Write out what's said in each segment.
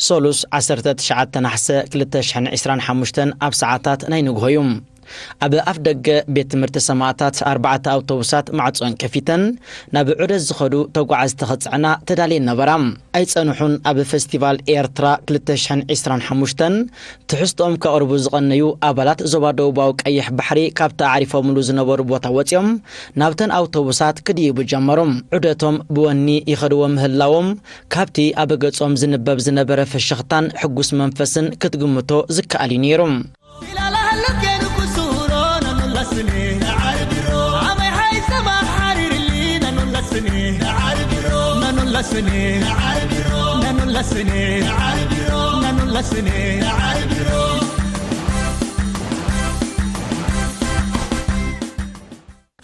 ሶሉስ ዓሰርተ ትሽዓተ ነሓሰ ክልተ ሽሕን ዕስራን ሓሙሽተን ኣብ ሰዓታት ናይ ንግሆ እዩ። ኣብ ኣፍ ደገ ቤት ትምህርቲ ሰማእታት ኣርባዕተ ኣውቶቡሳት ማዕጾን ከፊተን ናብ ዑደት ዝኸዱ ተጓዓዝቲ ክጽዕና ተዳልየን ነበራ። ኣይጸንሑን። ኣብ ፈስቲቫል ኤርትራ ክልተ ሽሕን ዕስራን ሓሙሽተን ትሕዝቶኦም ከቕርቡ ዝቐነዩ ኣባላት ዞባ ደቡባዊ ቀይሕ ባሕሪ ካብቲ ኣዕሪፎምሉ ዝነበሩ ቦታ ወጺኦም ናብተን ኣውቶቡሳት ክድይቡ ጀመሩ። ዑደቶም ብወኒ ይኸድዎ ምህላዎም ካብቲ ኣብ ገጾም ዝንበብ ዝነበረ ፍሽኽታን ሕጉስ መንፈስን ክትግምቶ ዝከኣል እዩ ነይሩ።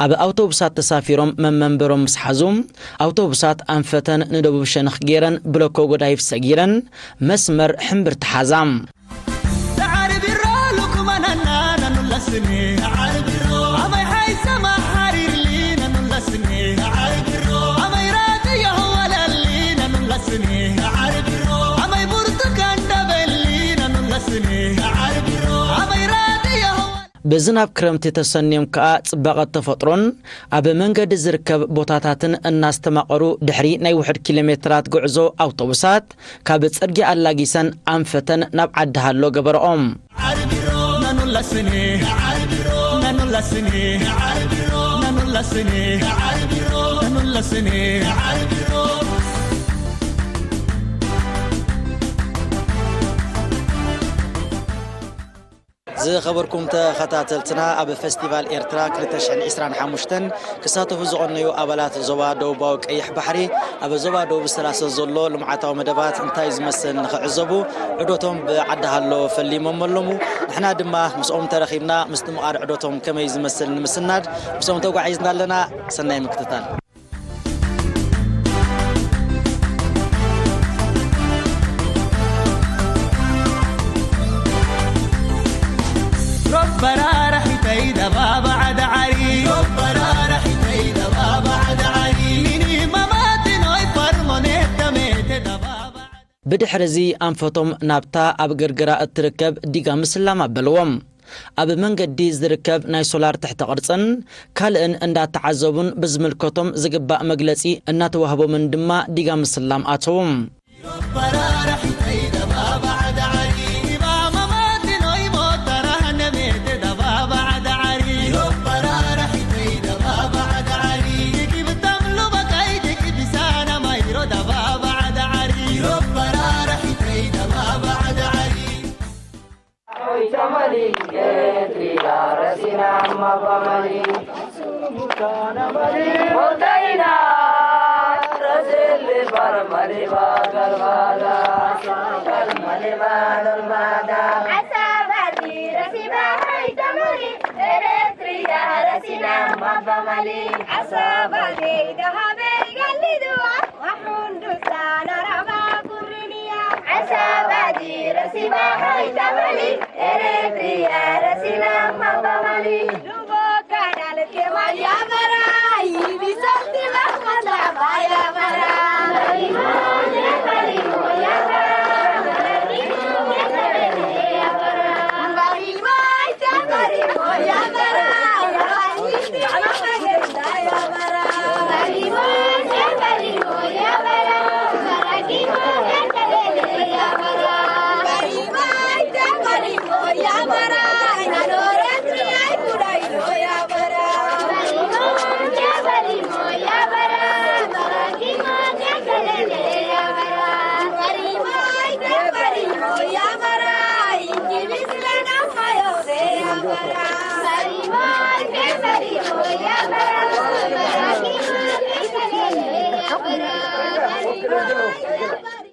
ኣብ ኣውቶቡሳት ተሳፊሮም መመንበሮም ምስ ሓዙ፣ ኣውቶቡሳት ኣንፈተን ንደቡብ ሸነኽ ገይረን ብሎኮ ጎዳይፍ ሰጊረን መስመር ሕምብርቲ ሓዛ። ብዝናብ ክረምቲ ተሰንዮም ከኣ ጽባቐ ተፈጥሮን ኣብ መንገዲ ዝርከብ ቦታታትን እናስተማቐሩ ድሕሪ ናይ ውሑድ ኪሎ ሜትራት ጉዕዞ ኣውቶቡሳት ካብ ጽርግያ ኣላጊሰን ኣንፈተን ናብ ዓዲ ሃሎ ገበረኦም። ዝኸበርኩም ተኸታተልትና፣ ኣብ ፈስቲቫል ኤርትራ ክልተ ሽሕን ዕስራን ሓሙሽተን ክሳተፉ ዝቐነዩ ኣባላት ዞባ ደቡባዊ ቀይሕ ባሕሪ ኣብ ዞባ ደቡብ ዝሰላሰል ዘሎ ልምዓታዊ መደባት እንታይ ዝመስል ንኽዕዘቡ ዑደቶም ብዓዲ ሃሎ ፈሊሞም ኣለዉ። ንሕና ድማ ምስኦም ተረኺብና ምስቲ ምቓር ዑደቶም ከመይ ዝመስል ንምስናድ ምስኦም ተጓዒዝና ኣለና። ሰናይ ምክትታል። ብድሕርዚ ኣንፈቶም ናብታ ኣብ ገርገራ እትርከብ ዲጋ ምስላም ኣበልዎም። ኣብ መንገዲ ዝርከብ ናይ ሶላር ትሕተ ቅርጽን ካልእን እንዳተዓዘቡን ብዝምልከቶም ዝግባእ መግለጺ እናተዋህቦምን ድማ ዲጋ ምስላም ኣተዉ።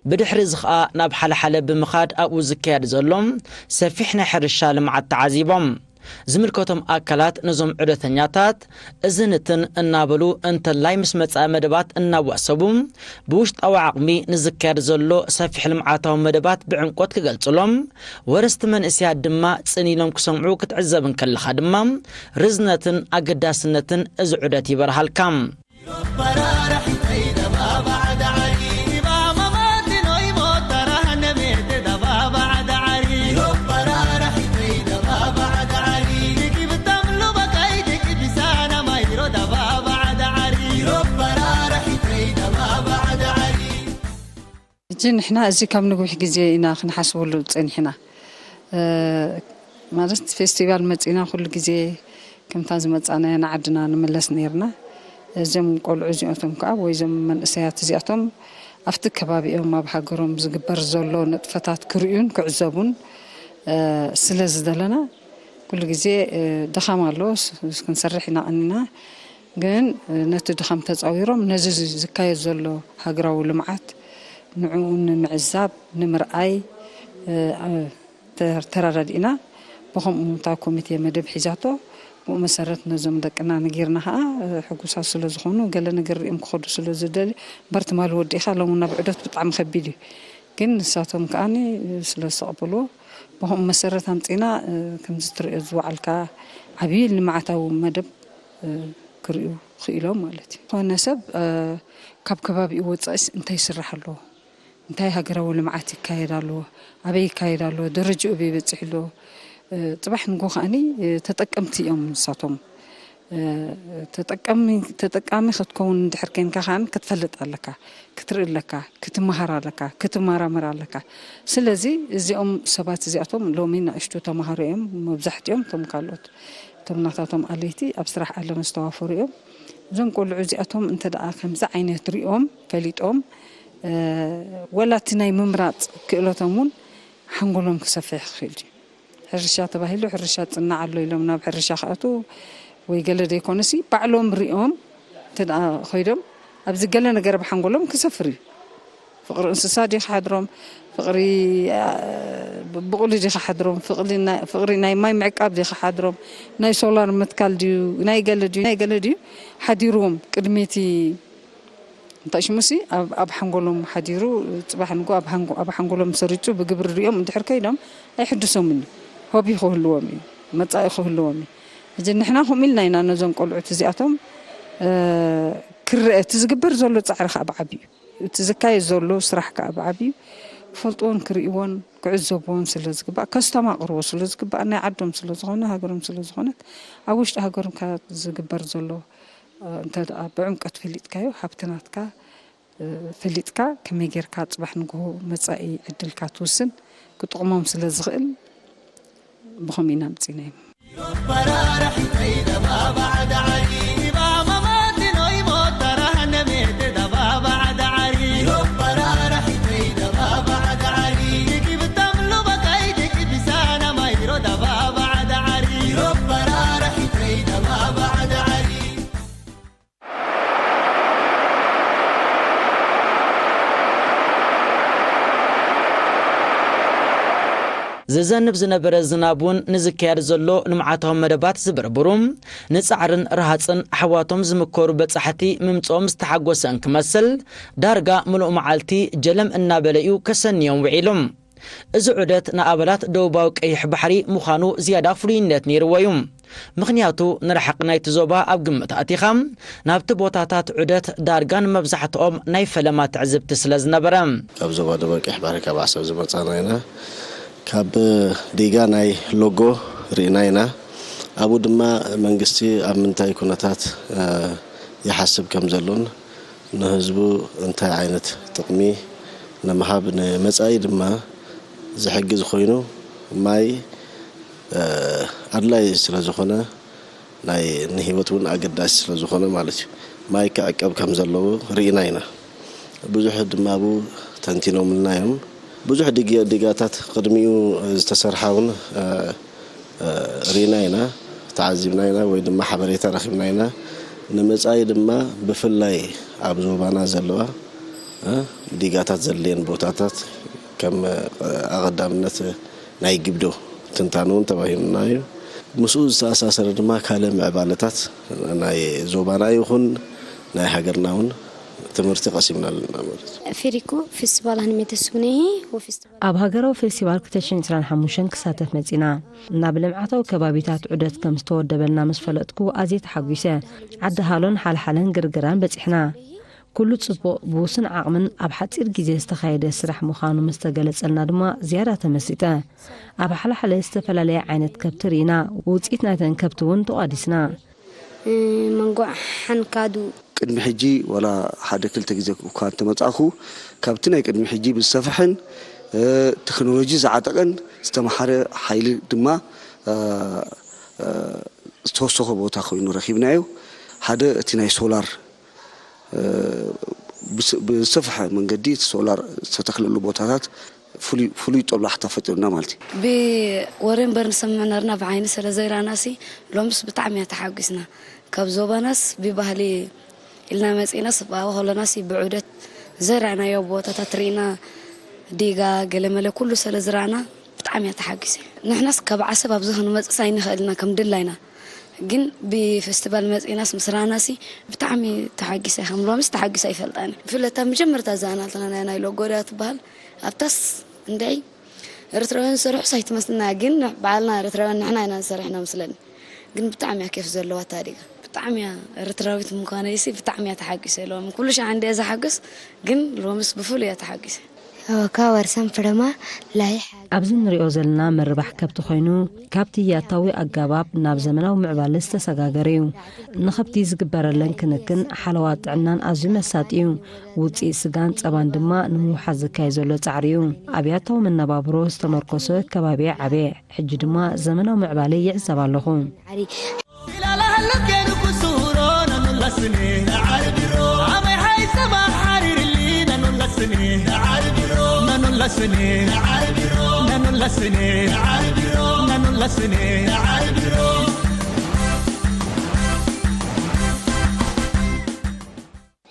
ብድሕሪ እዚ ኸኣ ናብ ሓለሓለ ብምኻድ ኣብኡ ዝካየድ ዘሎ ሰፊሕ ናይ ሕርሻ ልምዓት ተዓዚቦም። ዝምልከቶም ኣካላት ነዞም ዑደተኛታት እዝንትን እናበሉ እንተላይ ምስ መጻኢ መደባት እናዋሰቡ ብውሽጣዊ ዓቕሚ ንዝካየድ ዘሎ ሰፊሕ ልምዓታዊ መደባት ብዕምቆት ክገልጽሎም፣ ወረስቲ መንእሰያት ድማ ጽን ኢሎም ክሰምዑ ክትዕዘብ እንከለኻ ድማ ርዝነትን ኣገዳስነትን እዚ ዑደት ይበርሃልካ። እዚ ንሕና እዚ ካብ ንግዊሕ ግዜ ኢና ክንሓስበሉ ጸኒሕና። እ፣ ማለት ፌስቲቫል መጺና ኩሉ ግዜ ከምታ ዝመጻናዮ ንዓድና ንምለስ ነይርና። እዞም ቆልዑ እዚኣቶም ከኣ ወይ እዞም መንእሰያት እዚኣቶም ኣብቲ ከባቢኦም ኣብ ሃገሮም ዝግበር ዘሎ ንጥፈታት ክርእዩን ክዕዘቡን፣ እ፣ ስለ ዝደለና ኩሉ ግዜ፣ እ፣ ድኻም ኣሎ፣ ስ-፣ ክንሰርሕ ኢና ቀኒና። ግን፣ እ፣ ነቲ ድኻም ተጻዊሮም ነዚ ዝ-፣ ዝካየድ ዘሎ ሃገራዊ ልምዓት ንዕኡ ንምዕዛብ፣ ንምርኣይ፣ እ፣ ተ-፣ ተረዳዲእና። ብኸምኡ እታ ኮሚቴ መደብ ሒዛቶ፣ ብኡ መሰረት ነዞም ደቅና ነጊርና ኸኣ፣ እ፣ ሕጉሳት ስለ ዝኾኑ፣ ገለ ነገር ሪኦም ክኸዱ ስለ ዝደልዩ፣ እምበር ትማሊ ወዲእኻ ሎሚ ናብ ዑደት ብጣዕሚ ከቢድ እዩ። ግን ንሳቶም ከኣኒ ስለ ዝተቐበልዎ፣ ብኸምኡ መሰረት ኣምጺና፣ እ፣ ከምዚ ትርእዮ ዝወዓልካ ዓብዪ ልምዓታዊ መደብ፣ እ፣ ክርእዩ ክኢሎም ማለት እዩ። ዝኾነ ሰብ፣ እ፣ ካብ ከባቢኡ ወጻኢስ እንታይ ይስራሕ ኣሎ? እንታይ ሃገራዊ ልምዓት ይካየድ ኣሎ? ኣበይ ይካየድ ኣሎ? ደረጃኡ ኣበይ በጺሑ ኣሎ? እ፣ ጽባሕ ንግሆ ከኣኒ፣ እ፣ ተጠቀምቲ እዮም ንሳቶም። እ፣ ተጠቀሚ-፣ ተጠቃሚ ክትከውን እንድሕር ኬንካ ከኣኒ ክትፈልጥ ኣለካ፣ ክትርኢ ኣለካ፣ ክትመሃር ኣለካ፣ ክትመራመር ኣለካ። ስለዚ እዚኦም ሰባት እዚኣቶም ሎሚ ንኣሽቱ ተማሃሮ እዮም፣ መብዛሕትኦም እቶም ካልኦት እቶም ናታቶም ኣለይቲ ኣብ ስራሕ ዓለም ዝተዋፈሩ እዮም። እዞም ቆልዑ እዚኣቶም እንተ ደኣ ከምዚ ዓይነት ሪኦም ፈሊጦም፣ እ፣ ወላ እቲ ናይ ምምራጽ ክእለቶም እውን ሓንጎሎም ክሰፍሕ ክኽእል እዩ። ሕርሻ ተባሂሉ ሕርሻ ጽናዕ ኣሎ ኢሎም ናብ ሕርሻ ክኣትዉ ወይ ገለ ዘይኮነሲ ባዕሎም ሪኦም እንተ ደኣ ኸይዶም ኣብዚ ገለ ነገር ኣብ ሓንጎሎም ክሰፍር እዩ። ፍቕሪ እንስሳ ድዩ ክሓድሮም? ፍቕሪ፣ አ፣ ብቑሊ ድዩ ክሓድሮም? ፍቕሊ ናይ፣ ፍቕሪ ናይ ማይ ምዕቃብ ድዩ ክሓድሮም? ናይ ሶላር ምትካል ድዩ? ናይ ገለ ድዩ? ናይ ገለ ድዩ ሓዲርዎም? ቅድሚ እቲ እንታይ ሽሙሲ ኣብ፣ ኣብ ሓንጎሎም ሓዲሩ፣ ጽባሕ ንግሆ ኣብ ሓንጎ-፣ ኣብ ሓንጎሎም ሰሪጹ ብግብሪ ሪኦም እንድሕር ከይዶም ኣይሕድሶምን እዩ። ሆቢ ክህልዎም እዩ። መጻኢ ክህልዎም እዩ። ሕጂ ንሕና ከምኡ ኢልና ኢና ነዞም ቆልዑት እዚኣቶም፣ እ፣ ክረአ፣ እቲ ዝግበር ዘሎ ጻዕሪ ከኣ ብዓቢኡ፣ እቲ ዝካየድ ዘሎ ስራሕ ከኣ ብዓቢኡ ክፈልጥዎን ክርእይዎን ክዕዘብዎን ስለ ዝግባእ፣ ከስተማቕርዎ ስለ ዝግባእ፣ ናይ ዓዶም ስለ ዝኾነ፣ ሃገሮም ስለ ዝኾነት፣ ኣብ ውሽጢ ሃገሮም ከኣ ዝግበር ዘሎ፣ እ፣ እንተ ደኣ ብዕምቀት ፈሊጥካዮ፣ ሃብቲ ናትካ፣ እ፣ ፈሊጥካ ከመይ ጌርካ ጽባሕ ንግሆ መጻኢ ዕድልካ ትውስን፣ ክጥቕሞም ስለ ዝኽእል፣ ብኸምኡ ኢና ኣምጺእናዮም። ዝዘንብ ዝነበረ ዝናብ እውን ንዝካየድ ዘሎ ልምዓታዊ መደባት ዝብርብሩ፣ ንጻዕርን ረሃጽን ኣሕዋቶም ዝምከሩ በጻሕቲ ምምጽኦም ዝተሓጎሰ እንክመስል፣ ዳርጋ ምሉእ መዓልቲ ጀለም እናበለ እዩ ከሰንዮም ውዒሉ። እዚ ዑደት ንኣባላት ደቡባዊ ቀይሕ ባሕሪ ምዃኑ ዝያዳ ፍሉይነት ነይርዎ እዩ። ምኽንያቱ ንረሓቕ ናይቲ ዞባ ኣብ ግምት ኣእቲኻ፣ ናብቲ ቦታታት ዑደት ዳርጋ ንመብዛሕትኦም ናይ ፈለማ ትዕዝብቲ ስለ ዝነበረ። ካብ ዞባ ደቡብ ቀይሕ ባሕሪ ካብ ዓሰብ ዝመጻና ኢና። ካብ ዲጋ ናይ ሎጎ ርኢና ኢና። ኣብኡ ድማ መንግስቲ ኣብ ምንታይ ኩነታት፣ እ፣ ይሓስብ ከም ዘሎን ንህዝቡ እንታይ ዓይነት ጥቕሚ ንምሃብ ንመጻኢ ድማ ዝሕግዝ ኮይኑ ማይ፣ እ፣ ኣድላይ ስለ ዝኾነ ናይ ንህይወት እውን ኣገዳሲ ስለ ዝኾነ ማለት እዩ። ማይ ክዕቀብ ከም ዘለዎ ርኢና ኢና። ብዙሕ ድማ ኣብኡ ተንቲኖምልና እዮም። ብዙሕ ዲጋ-፣ ዲጋታት ቅድሚኡ ዝተሰርሓ እውን፣ እ፣ እ፣ ርኢና ኢና፣ ተዓዚብና ኢና ወይ ድማ ሓበሬታ ረኺብና ኢና። ንመጻኢ ድማ ብፍላይ ኣብ ዞባና ዘለዋ፣ እ፣ ዲጋታት ዘድልየን ቦታታት ከም፣ እ፣ ኣቐዳምነት ናይ ግብዶ ትንታነ እውን ተባሂሉና እዩ። ምስኡ ዝተኣሳሰረ ድማ ካልእ ምዕባለታት ናይ ዞባና ይኹን ናይ ሃገርና እውን ትምህርቲ ቀሲምና ኣለና ማለት እዩ። Federico, Festival Hanimete Sunehi, ወ ፌስቲቫል ኣብ ሃገራዊ ፌስቲቫል ክልተ ሽሕን ዕስራን ሓሙሽተን ክሳተፍ መጺና። ናብ ልምዓታዊ ከባቢታት ዑደት ከም ዝተወደበልና ምስ ፈለጥኩ ኣዝየ ተሓጒሰ። ዓዲ ሃሎን ሓልሓለን ግርግራን በጺሕና። ኩሉ ጽቡቕ፣ ብውሱን ዓቕምን ኣብ ሓጺር ግዜ ዝተኻየደ ስራሕ ምዃኑ ምስ ተገለጸልና ድማ ዝያዳ ተመሲጠ። ኣብ ሓልሓለ ዝተፈላለየ ዓይነት ከብቲ ርኢና፣ ውጽኢት ናይተን ከብቲ እውን ተቋዲስና። መንጎዕ ሓንካዱ ቅድሚ ሕጂ ዋላ ሓደ ክልተ ግዜ እኳ እንተመጻእኩ፣ ካብቲ ናይ ቅድሚ ሕጂ ብዝሰፍሐን፣ እ፣ ቴክኖሎጂ ዝዓጠቐን ዝተመሓረ ሓይሊ ድማ፣ እ፣ እ፣ ዝተወሰኸ ቦታ ኮይኑ ረኺብናዮ። ሓደ እቲ ናይ ሶላር፣ እ፣ ብስ-፣ ብዝሰፍሐ መንገዲ እቲ ሶላር ዝተተኽለሉ ቦታታት ፍሉይ፣ ፍሉይ ጦብላሕታ ፈጢሩና ማለት እዩ። ብወሬ እምበር ንሰምዕ ነርና፣ ብዓይኒ ስለ ዘይረኣናሲ ሎምስ ብጣዕሚ እያ ተሓጒስና። ካብ ዞባናስ ብባህሊ ኢልና መጺእናስ ብኣባኸሎናሲ ብዑደት ዘይረኣናዮ ቦታታት ርኢና፣ ዲጋ፣ ገለመለ ኩሉ ስለ ዝረኣና ብጣዕሚ እያ ተሓጒሰ። ንሕናስ ካብ ዓሰብ ኣብዚ ክንመጽእስ ኣይንኽእልና ከም ድላይና። ግን ብፌስቲቫል መጺእናስ ምስ ረኣናሲ ብጣዕሚ ተሓጒሰ። ከም ሎምስ ተሓጒሰ ኣይፈልጣን። ብፍላይ እታ መጀመርታ ዝኣናትና ናይ፣ ናይ ሎጎድያ ትበሃል፣ ኣብታስ እንድዒ ኤርትራውያን ዝሰርሑስ ኣይትመስልና፣ ግን ባዕልና ኤርትራውያን ንሕና ኢና ንሰርሕ ኢና መስለኒ። ግን ብጣዕሚ እያ ኬፍ ዘለዋ እታ ዲጋ። ብጣዕሚ እያ ኤርትራዊት ምዃነይሲ ብጣዕሚ እያ ተሓጒሰ። ሎሚ ኩሉ ሻዕ እንድየ ዝሓጎስ፣ ግን ሎምስ ብፍሉይ እያ ተሓጒሰ። Ka warsan firma lahi xaag. ኣብዚ ንሪኦ ዘለና ምርባሕ ከብቲ ኮይኑ፣ ካብቲ ያታዊ ኣገባብ ናብ ዘመናዊ ምዕባለ ዝተሰጋገረ እዩ። ንኸብቲ ዝግበረለን ክንክን ሓለዋ ጥዕናን ኣዝዩ መሳጢ እዩ። ውፅኢት ስጋን ፀባን ድማ ንምውሓስ ዝካየድ ዘሎ ጻዕሪ እዩ። ኣብ ያታዊ መነባብሮ ዝተመርኮሰ ከባቢ ዓበየ። ሕጂ ድማ ዘመናዊ ምዕባለ ይዕዘብ ኣለኹ።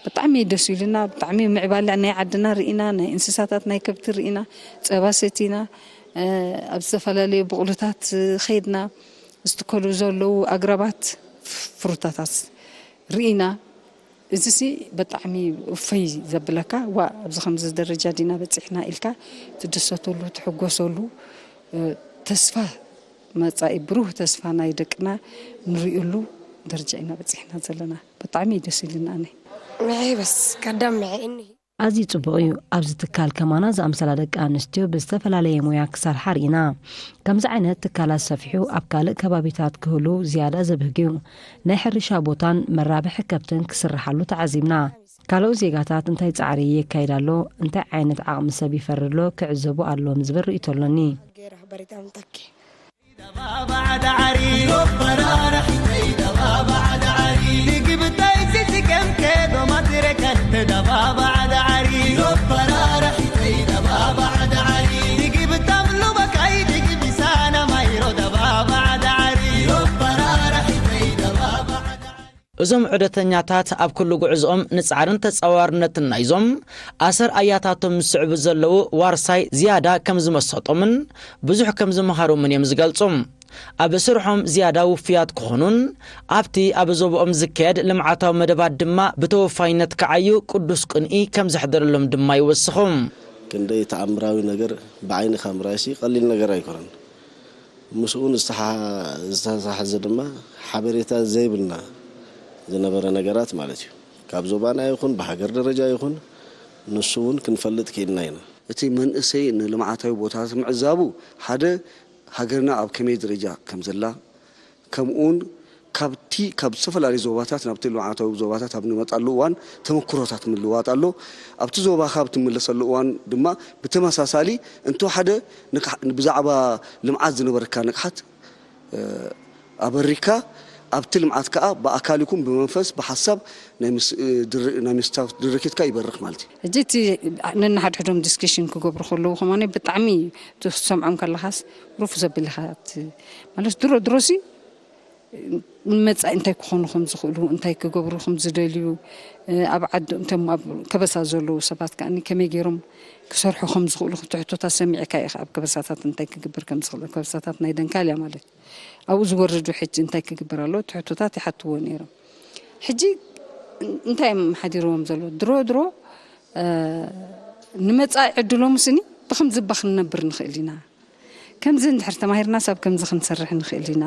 ብጣዕሚ እዩ ደስ ኢሉና። ብጣዕሚ ምዕባለ ናይ ዓድና ርኢና፣ ናይ እንስሳታት ናይ ከብቲ ርኢና፣ ጸባ ሰቲና፣ እ፣ ኣብ ዝተፈላለዩ ብቑልታት ኸይድና፣ ዝትከሉ ዘለዉ ኣግራባት ፍሩታታት ርኢና። እዚሲ ብጣዕሚ እፎይ ዘብለካ፣ ዋ፣ ኣብዚ ከምዚ ደረጃ ዲና በጺሕና ኢልካ ትድሰተሉ፣ ትሕጎሰሉ፣ እ፣ ተስፋ መጻኢ፣ ብሩህ ተስፋ ናይ ደቅና ንርእየሉ ደረጃ ኢና በጺሕና ዘለና። ብጣዕሚ እዩ ደስ ኢሉና ኣነ። ምዒ በስ፣ ቀደም ምዒ እኒሂ። ኣዝዩ ጽቡቕ እዩ። ኣብዚ ትካል ከማና ዝኣምሰላ ደቂ ኣንስትዮ ብዝተፈላለየ ሞያ ክሰርሓ ርኢና። ከምዚ ዓይነት ትካላት ሰፊሑ ኣብ ካልእ ከባቢታት ክህሉ ዝያዳ ዘብህግ እዩ። ናይ ሕርሻ ቦታን መራብሒ ከብትን ክስርሓሉ ተዓዚብና። ካልኦት ዜጋታት እንታይ ጻዕሪ የካይድ ኣሎ፣ እንታይ ዓይነት ዓቕሚ ሰብ ይፈሪ ኣሎ ክዕዘቡ ኣለዎም ዝብል ርእይቶ ኣሎኒ። እዞም ዑደተኛታት ኣብ ኩሉ ጉዕዞኦም ንጻዕርን ተጻዋርነትን ናይዞም ኣሰር ኣያታቶም ዝስዕቡ ዘለዉ ዋርሳይ ዝያዳ ከም ዝመሰጦምን ብዙሕ ከም ዝመሃሮምን እዮም ዝገልጹ። ኣብ ስርሖም ዝያዳ ውፉያት ክኾኑን ኣብቲ ኣብ ዞባኦም ዝካየድ ልምዓታዊ መደባት ድማ ብተወፋይነት ክዓዩ ቅዱስ ቅንኢ ከም ዘሕደረሎም ድማ ይወስኹ። ክንደይ ተኣምራዊ ነገር ብዓይንኻ ምርኣይሲ ቀሊል ነገር ኣይኮነን። ምስኡ ዝተሓ-፣ ዝተተሓዘ ድማ ሓበሬታ ዘይብልና ዝነበረ ነገራት ማለት እዩ። ካብ ዞባና ይኹን ብሃገር ደረጃ ይኹን ንሱ እውን ክንፈልጥ ክኢልና ኢና። እቲ መንእሰይ ንልምዓታዊ ቦታታት ምዕዛቡ ሓደ ሃገርና ኣብ ከመይ ደረጃ ከም ዘላ፣ ከምኡውን ካብቲ ካብ ዝተፈላለዩ ዞባታት ናብቲ ልምዓታዊ ዞባታት ኣብ ንመጣሉ እዋን ተመክሮታት ምልዋጥ ኣሎ። ኣብቲ ዞባኻ ኣብ ትምለሰሉ እዋን ድማ ብተመሳሳሊ እንተወሓደ ንቅሕ-፣ ብዛዕባ ልምዓት ዝነበረካ ንቕሓት፣ እ፣ ኣበሪካ ኣብቲ ልምዓት ከኣ ብኣካል ይኹን ብመንፈስ ብሓሳብ ናይ ምስ-፣ እ፣ ድር-፣ ናይ ምስታፍ ድርኪትካ ይበርኽ ማለት እዩ። ሕጂ እቲ ነንሓድሕዶም ዲስከሽን ክገብሩ ከለዉ ከማን ብጣዕሚ ትሰምዖም ከለኻስ ሩፍ ዘብል ኢኻ። እቲ ማለት ድሮ ድሮሲ ንመጻኢ እንታይ ክኾኑ ከም ዝኽእሉ፣ እንታይ ክገብሩ ከም ዝደልዩ፣ እ፣ ኣብ ዓዲ እንቶም ኣብ ከበሳ ዘለዉ ሰባት ከኣ ከመይ ገይሮም ክሰርሑ ከም ዝኽእሉ ትሕቶታት ሰሚዕካ ኢኻ። ኣብ ከበሳታት እንታይ ክግበር ከም ዝኽእል፣ ኣብ ከበሳታት ናይ ደንካልያ ማለት ኣብኡ ዝወርዱ ሕጂ እንታይ ክግበር ኣለዎ? ትሕቶታት ይሓትዎ ነይሮም። ሕጂ እንታይ እዮም ሓዲርዎም ዘለዉ? ድሮ ድሮ፣ እ፣ ንመጻኢ ዕድሎም ስኒ ብኸምዚ እባ ክንነብር ንኽእል ኢና። ከምዚ እንድሕር ተማሂርናስ ኣብ ከምዚ ክንሰርሕ ንኽእል ኢና።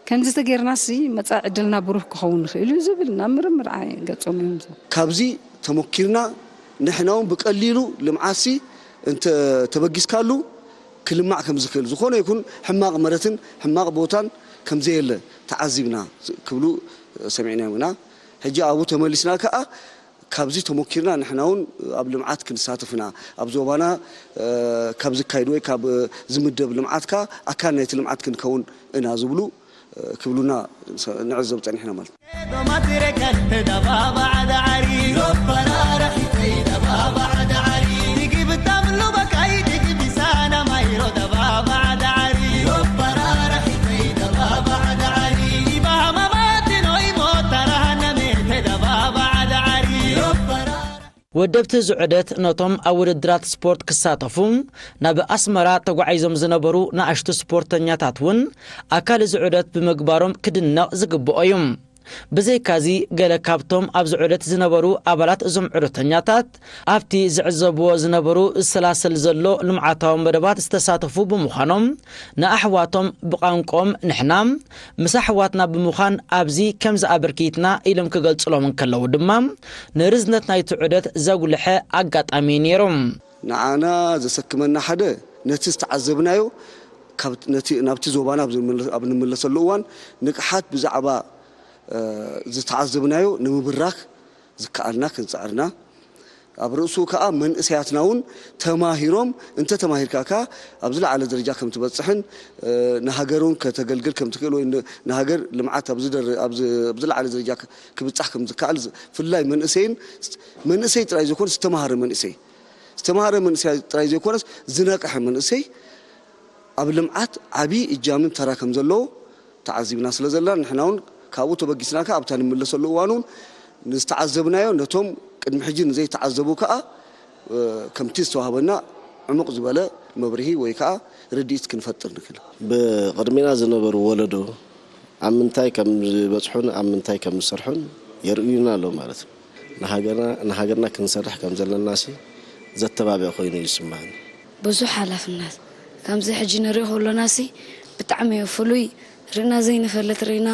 ከምዚ ተጌርናሲ መጻኢ ዕድልና ብሩህ ክኸውን ንኽእል እዩ ዝብል ናብ ምርምር ዓ-፣ ገጾም እዮም ዞም። ካብዚ ተመኪርና ንሕና እውን ብቀሊሉ ልምዓትሲ እንተ ተበጊስካሉ ክልማዕ ከም ዝኽእል፣ ዝኾነ ይኹን ሕማቕ መረትን ሕማቕ ቦታን ከም ዘየለ ተዓዚብና ክብሉ ሰሚዕናዮም ኢና። ሕጂ ኣብኡ ተመሊስና ከኣ ካብዚ ተሞኪርና ንሕና እውን ኣብ ልምዓት ክንሳተፍ ኢና። ኣብ ዞባና፣ እ፣ ካብ ዝካየድ ወይ ካብ ዝምደብ ልምዓት ከኣ ኣካል ናይቲ ልምዓት ክንከውን ኢና ዝብሉ፣ እ፣ ክብሉና ንዕዘብ ጸኒሕና ማለት እዩ። ወደብቲ እዚ ዑደት ነቶም ኣብ ውድድራት ስፖርት ክሳተፉ ናብ ኣስመራ ተጓዒዞም ዝነበሩ ንኣሽቱ ስፖርተኛታት እውን ኣካል እዚ ዑደት ብምግባሮም ክድነቕ ዝግብኦ እዩ። ብዘይካዚ፣ ገለ ካብቶም ኣብዚ ዑደት ዝነበሩ ኣባላት እዞም ዑደተኛታት ኣብቲ ዝዕዘብዎ ዝነበሩ ዝሰላሰል ዘሎ ልምዓታዊ መደባት ዝተሳተፉ ብምዃኖም፣ ንኣሕዋቶም ብቋንቆኦም ንሕና ምስ ኣሕዋትና ብምዃን ኣብዚ ከምዚ ኣበርኪትና ኢሎም ክገልጽሎም እንከለዉ ድማ፣ ንርዝነት ናይቲ ዑደት ዘጉልሐ ኣጋጣሚ ነይሩ። ንዓና ዘሰክመና ሓደ፣ ነቲ ዝተዓዘብናዮ፣ ካብ፣ ነቲ፣ ናብቲ ዞባና ኣብ ዝምለ-፣ ኣብ እንምለሰሉ እዋን ንቕሓት ብዛዕባ፣ እ፣ ዝተዓዘብናዮ ንምብራኽ ዝከኣልና ክንጽዕርና፣ ኣብ ርእሱ ከኣ መንእሰያትና እውን ተማሂሮም፣ እንተ ተማሂርካ ከኣ ኣብ ዝለዓለ ደረጃ ከም ትበጽሕን፣ እ፣ ንሃገር እውን ከተገልግል ከም ትኽእል ወይ ን-፣ ንሃገር ልምዓት ኣብ ዝደር-፣ ኣብ ዝ-፣ ኣብ ዝለዓለ ደረጃ ክ-፣ ክብጻሕ ከም ዝከኣል ዝ-፣ ፍላይ መንእሰይን፣ መንእሰይ ጥራይ ዘይኮነ ዝተማሃረ መንእሰይ፣ ዝተማሃረ መንእሰይ ጥራይ ዘይኮነስ ዝነቅሐ መንእሰይ ኣብ ልምዓት ዓቢ እጃምን ተራ ከም ዘለዎ ተዓዚብና ስለ ዘለና፣ ንሕና እውን ካብኡ ተበጊስና ከኣ ኣብታ ንምለሰሉ እዋን እውን ንዝተዓዘብናዮ ነቶም ቅድሚ ሕጂ ንዘይተዓዘቡ ከኣ፣ እ፣ ከምቲ ዝተዋህበና ዕሙቕ ዝበለ መብርሂ ወይ ከኣ ርድኢት ክንፈጥር ንክእል። ብቕድሚና ዝነበሩ ወለዶ ኣብ ምንታይ ከም ዝበጽሑን ኣብ ምንታይ ከም ዝሰርሑን የርእዩና ኣለዉ ማለት እዩ። ንሃገርና፣ ንሃገርና ክንሰርሕ ከም ዘለናሲ ዘተባብዕ ኮይኑ እዩ ዝስምዓኒ። ብዙሕ ሓላፍነት ከምዚ ሕጂ ንሪኦ ከሎናሲ ብጣዕሚ እዩ ፍሉይ። ርኢና ዘይንፈልጥ ርኢና፣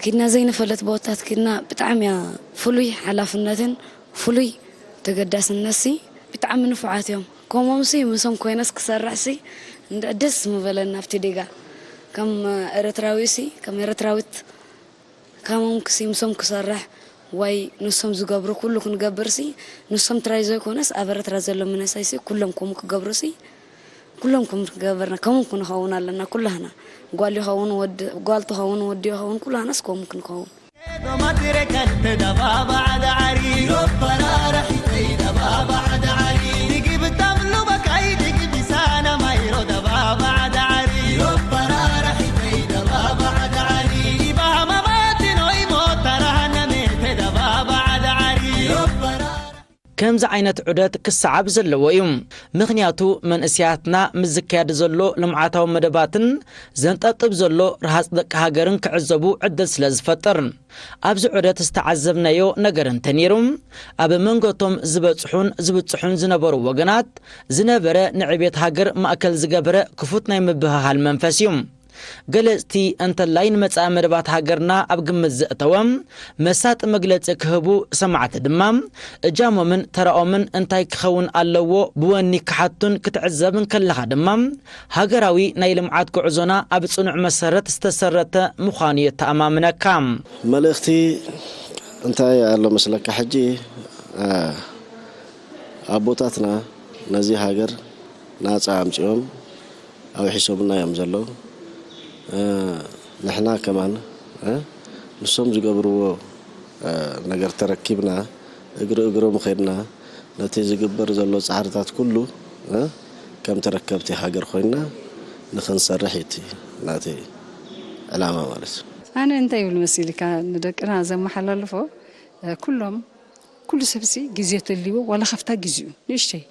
ኪድና ዘይንፈልጥ ቦታት ኪድና፣ ብጣዕሚ እያ ፍሉይ ሓላፍነትን ፍሉይ ተገዳስነትሲ። ብጣዕሚ ንፉዓት እዮም። ከምኦምሲ ምሶም ኮይነስ ክሰርሕሲ እንደ ደስ ምበለኒ ኣብቲ ዲጋ። ከም ኤረትራዊሲ፣ ከም ኤረትራዊት ከሞም ክሲ ምሶም ክሰርሕ ወይ ንሶም ዝገብሩ ኩሉ ክንገብርሲ፣ ንሶም ጥራይ ዘይኮነስ ኣብ ኤረትራ ዘሎ መንእሰይሲ ኩሎም ከምኡ ክገብሩሲ፣ ኩሎም ከምኡ ክገበርና ከምኡ ክንኸውን ኣለና ኩላህና። ጓል ይኸውን ወዲ፣ ጓል ትኸውን ወዲ ይኸውን ኩላህናስ ከምኡ ክንኸውን። ከምዚ ዓይነት ዑደት ክሰዓብ ዘለዎ እዩ። ምኽንያቱ መንእሰያትና ምስ ዝካየድ ዘሎ ልምዓታዊ መደባትን ዘንጠብጥብ ዘሎ ረሃጽ ደቂ ሃገርን ክዕዘቡ ዕድል ስለ ዝፈጥር። ኣብዚ ዑደት ዝተዓዘብናዮ ነገር እንተነይሩ፣ ኣብ መንጎ እቶም ዝበጽሑን ዝብጽሑን ዝነበሩ ወገናት ዝነበረ ንዕቤት ሃገር ማእከል ዝገበረ ክፉት ናይ ምብህሃል መንፈስ እዩ። ገለጽቲ እንተላይ ንመጻኢ መደባት ሃገርና ኣብ ግምት ዘእተወ መሳጢ መግለጺ ክህቡ፣ ሰማዕቲ ድማ እጃሞምን ተራኦምን እንታይ ክኸውን ኣለዎ ብወኒ ክሓቱን ክትዕዘብን ከለኻ ድማ ሃገራዊ ናይ ልምዓት ጉዕዞና ኣብ ጽኑዕ መሰረት ዝተሰረተ ምዃኑ የተኣማምነካ። መልእኽቲ እንታይ ኣሎ መስለካ ሕጂ ኣቦታትና ነዚ ሃገር ናጻ ኣምጺኦም ኣውሒሶምና እዮም ዘለዉ። ንሕና ከማን ንሶም ዝገብርዎ ነገር ተረኪብና እግሪ እግሮም ኸድና ነቲ ዝግበር ዘሎ ጻዕርታት ኩሉ ከም ተረከብቲ ሃገር ኮይንና ንኽንሰርሕ እዩ እቲ ናተይ ዕላማ ማለት እዩ። ኣነ እንታይ ይብል መሲልካ ንደቅና ዘመሓላልፎ ኩሎም ኩሉ ሰብሲ ግዜ ተልይዎ ዋላ ካብታ ግዜኡ ንእሽተይ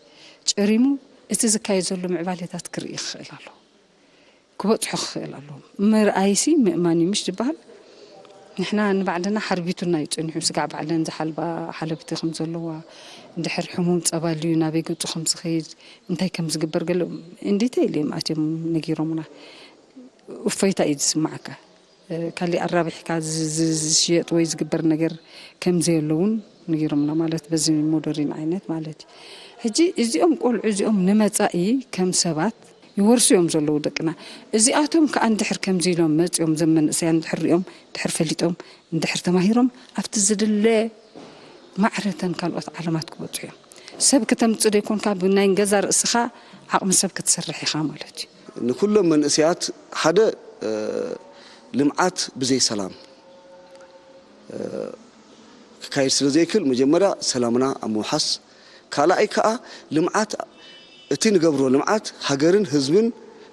ጨሪሙ እቲ ዝካየድ ዘሎ ምዕባሌታት ክርኢ ክኽእል ኣለዎ። ክበጽሖ ክኽእል ኣለዎ። ምርኣይሲ ምእማን እዩ ምሽ ዝበሃል። ንሕና ንባዕልና ሓርቢቱና እዩ ጸኒሑ። ስጋዕ ባዕለን ዝሓልባ ሓለብቲ ከም ዘለዋ፣ እንድሕር ሕሙም ጸባ ልዩ ናበይ ገጹ ከም ዝኸይድ፣ እንታይ ከም ዝግበር ገለ ኢን ዲተይል እዮም ኣትዮም ነጊሮምና። እፎይታ እዩ ዝስምዓካ። ካሊእ ኣራቢሕካ ዝሽየጥ ወይ ዝግበር ነገር ከም ዘየሎ እውን ነጊሮምና፣ ማለት በዚ ሞደሪን ዓይነት ማለት እዩ። ሕጂ እዚኦም ቆልዑ እዚኦም ንመጻኢ ከም ሰባት ይወርሱ እዮም ዘለዉ ደቅና። እዚኣቶም ከኣ እንድሕር ከምዚ ኢሎም መጺኦም፣ ዘም መንእሰያን እንድሕር ሪኦም፣ እንድሕር ፈሊጦም፣ እንድሕር ተማሂሮም፣ ኣብቲ ዝድለ ማዕረተን ካልኦት ዓለማት ክበጽሑ እዮም። ሰብ ክተምጽእ ዘይኮንካ፣ ብናይ ገዛ ርእስኻ ዓቕሚ ሰብ ክትሰርሕ ኢኻ ማለት እዩ። ንኩሎም መንእሰያት ሓደ፣ እ፣ ልምዓት ብዘይ ሰላም፣ እ፣ ክካየድ ስለ ዘይክእል፣ መጀመርያ ሰላምና ኣብ ምውሓስ፣ ካልኣይ ከኣ ልምዓት፣ እቲ ንገብሮ ልምዓት ሃገርን ህዝብን፣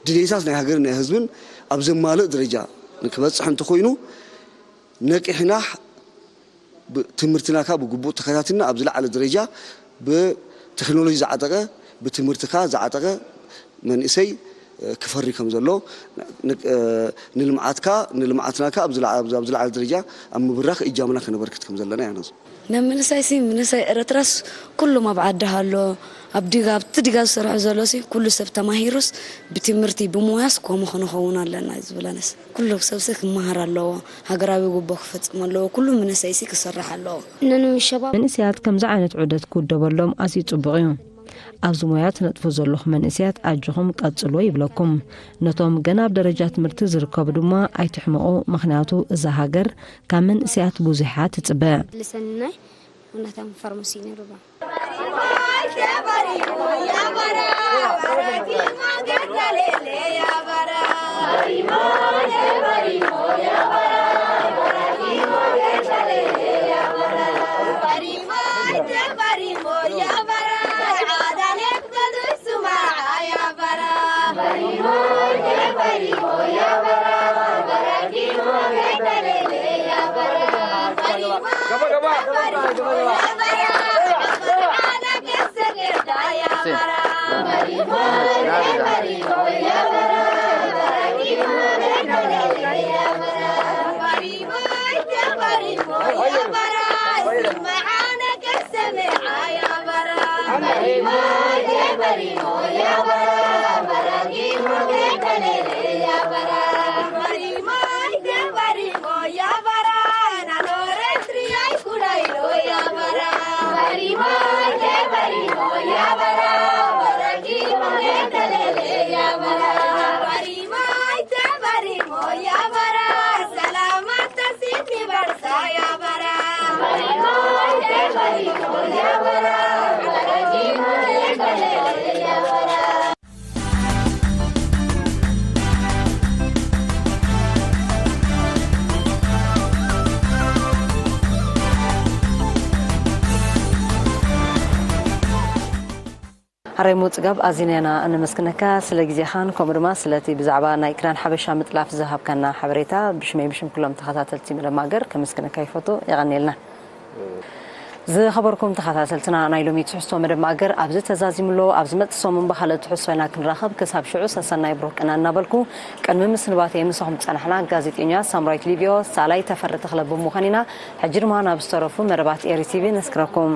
ድሌታት ናይ ሃገርን ናይ ህዝብን ኣብ ዘማልእ ደረጃ ንክበጽሕ እንተኾይኑ፣ ነቂሕና ብ-፣ ትምህርትና ከኣ ብግቡእ ተኸታቲልና ኣብ ዝለዓለ ደረጃ ብቴክኖሎጂ ዝዓጠቐ፣ ብትምህርቲ ከኣ ዝዓጠቐ መንእሰይ፣ እ፣ ክፈሪ ከም ዘሎ፣ ን-፣ እ፣ ንልምዓትካ፣ ንልምዓትና ከኣ ኣብ ዝለዓ-፣ ኣብ ዝለዓለ ደረጃ ኣብ ምብራኽ እጃምና ከነበርክት ከም ዘለና ኢና ንሕስብ። ንምንሳይ ሲ፣ ምንሳይ ኤረትራስ ኩሉም ኣብ ዓዲ ሃሎ፣ ኣብ ዲጋ፣ ኣብቲ ዲጋ ዝሰርሑ ዘሎ ሲ፣ ኩሉ ሰብ ተማሂሩስ ብትምህርቲ ብሞያስ ከምኡ ክንኸውን ኣለና እዩ ዝብል ኣነስ። ኩሉ ሰብ ሲ ክመሃር ኣለዎ፣ ሃገራዊ ጉቦ ክፈጽም ኣለዎ፣ ኩሉ ምንሳይ ሲ ክሰርሕ ኣለዎ። ነኑ ሸባብ መንእሰያት ከምዚ ዓይነት ዑደት ክውደበሎም ኣዝዩ ጽቡቕ እዩ። ኣብዚ ሞያ ትነጥፉ ዘለኹም መንእሰያት ኣጆኹም ቀጽልዎ ይብለኩም። ነቶም ገና ኣብ ደረጃ ትምህርቲ ዝርከቡ ድማ ኣይትሕመቑ፣ ምኽንያቱ እዛ ሃገር ካብ መንእሰያት ብዙሕ እያ ትጽበ። ልሰናይ ወናታም ፋርማሲ ነሩባ። ሃራይ ሞ ጽጋብ፣ ኣዚና ኢና እነመስግነካ ስለ ግዜኻን ከምኡ ድማ ስለቲ ብዛዕባ ናይ ክዳን ሓበሻ ምጥላፍ ዝሃብካና ሓበሬታ ብሽመይ ብሽም ኩሎም ተኸታተልቲ መደብ ማእገር ከመስግነካ ይፈቱ። የቐንየልና። ዝኸበርኩም ተኸታተልትና፣ ናይ ሎሚ ትሕዝቶ መደብ ማእገር ኣብዚ ተዛዚሙ ኣሎ። ኣብ ዝመጽእ ሰሙን ብኻልእ ትሕዝቶ ኢና ክንራኸብ። ክሳብ ሽዑ ሰሰናይ ብሩኽ ቅነ እናበልኩ፣ ቅድሚ ምስንባተይ ምሳኹም ዝጸናሕና ጋዜጠኛ ሳምራዊት ሊብዮ፣ ሳላይ ተፈሪ ተኽለ ብምዃን ኢና። ሕጂ ድማ ናብ ዝተረፉ መደባት ኤሪ ቲቪ ነስክረኩም።